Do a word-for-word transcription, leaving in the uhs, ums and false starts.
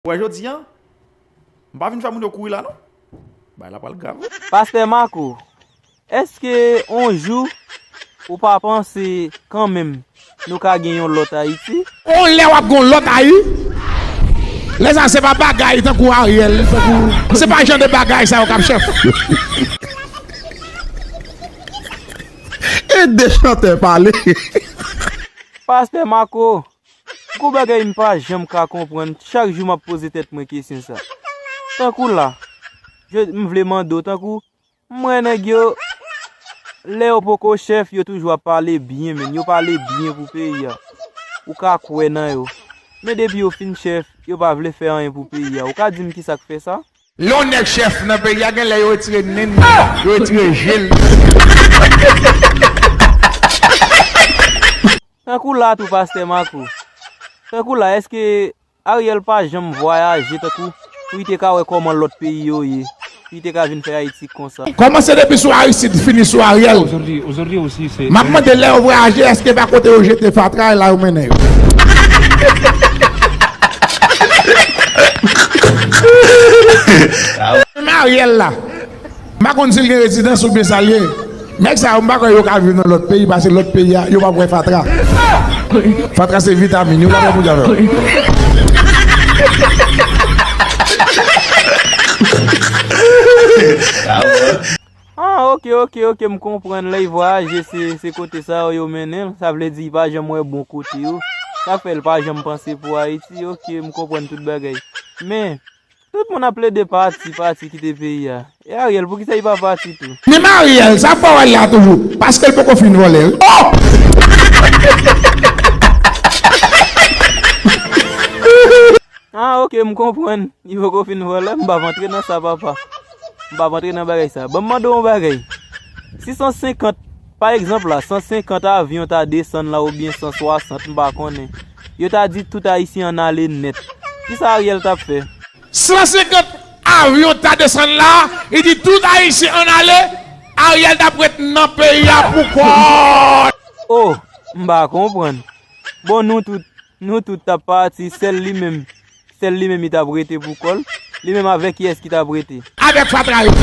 Ou wè jodi a, m pa vin fè moun yo kouri la non. Bagay la pral grav wi. Pastè Marco, èske on jou ou pa panse kanmenm nou ka gen yon lòt Ayiti? On lè w ap gen yon lòt Ayi? Lè sa se pa bagay tankou Ariel, tankou se pa jan de bagay sa yo k ap chèf. E de chantè pale. Pastè Marco, gon bagay m pa janm ka konprann, chak jou m ap poze tèt mwen kesyon sa. Tankou la, je, m vle mande w, tankou, m wè nèg yo, lè yo poko chèf, yo toujou ap pale byen, men yo pale byen pou peyi a. Ou ka kwè nan yo. Men depi yo fin chèf, yo pa vle fè anyen pou peyi a. Ou ka di m kisa k fè sa? Lè yon nèg chèf nan peyi a, gen lè yo retire nen l, yo retire je l. Tankou la tou, Pastè Marco. Tankou la, èske Ariel pa janm vwayaje tankou pou li te ka wè kòman lòt peyi yo ye, pou li te ka vin fè Ayiti konsa? Kòmanse depi sou Aristide, fini sou Ariel. M ap mande lè yo vwayaje, èske pa kote yo jete fatra e la yo mennen yo? Menm Ariel la, m pa konn si l gen rezidans oubyen sa l ye. Nèg sa yo, m pa kwè yo ka viv nan lòt peyi, paske lòt peyi a, yo p ap wè fatra. Fatra se vitamin, yo p ap wè pou djab. Ah, ok, ok, ok, m konprann. Lè y vwayaje, se, se kote sa yo, yo mennen l. Sa vle di, y pa janm wè bon kote yo. Sa fè l pa janm panse pou Ayiti. Ok, m konprann tout bagay. Men, tout moun ap plede pati, pati kite peyi a. E Ariel, poukisa y pa pati tou? Menm Ariel, sa fè w wè l la toujou. Paske l poko fin vòlè, wi. Oh! Ah, ok, m konprann. Li poko fin vòlè, m p ap antre nan sa, papa. M p ap antre nan bagay sa. Ban m mande w yon bagay. Si san senkant, pa egzanp la, san senkant avyon ta desann la oubyen san swasant, m pa konnen. Yo ta di tout Ayisyen ann ale nèt. Kisa Ariel t ap fè? San senkant avyon ta desann la, li di tout Ayisyen ann ale, Ariel t ap ret nan peyi a pou kò l. Oh, m pa konprann. Bon, nou tout, nou tout t ap pati, sèl li menm, sèl li menm li t ap rete pou kò l. Li menm avèk kiyès ki t ap rete? Avèk fatra yo.